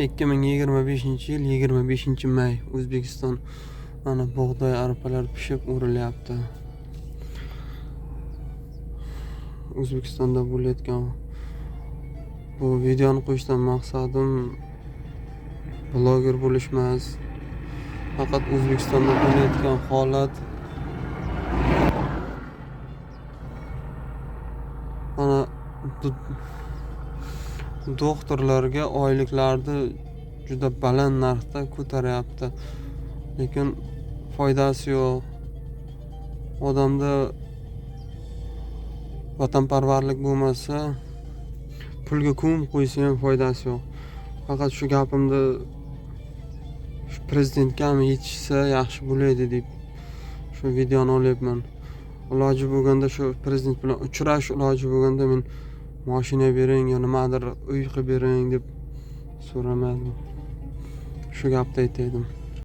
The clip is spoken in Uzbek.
2025-yil 25 may, O'zbekiston. Mana bug'doy, arpalar pishib o'rilyapti. O'zbekistonda bo'layotgan bu videoni qo'yishdan maqsadim bloger bo'lish emas. Faqat O'zbekistonda bo'layotgan holat. Mana doktorlarga oyliklarni juda baland narxda ko'taryapti. Lekin foydasi yo'q. Odamda vatanparvarlik bo'lmasa, pulga ko'mib qo'ysa ham foydasi yo'q. Faqat shu gapimni shu prezidentga ham yetishsa yaxshi bo'laydi deb shu videoni olyapman. Iloji bo'lganda shu prezident bilan uchrash iloji bo'lganda men mashina bering yo nimadir uy qilib bering deb so'ramadim. Shu gapni aytaydim.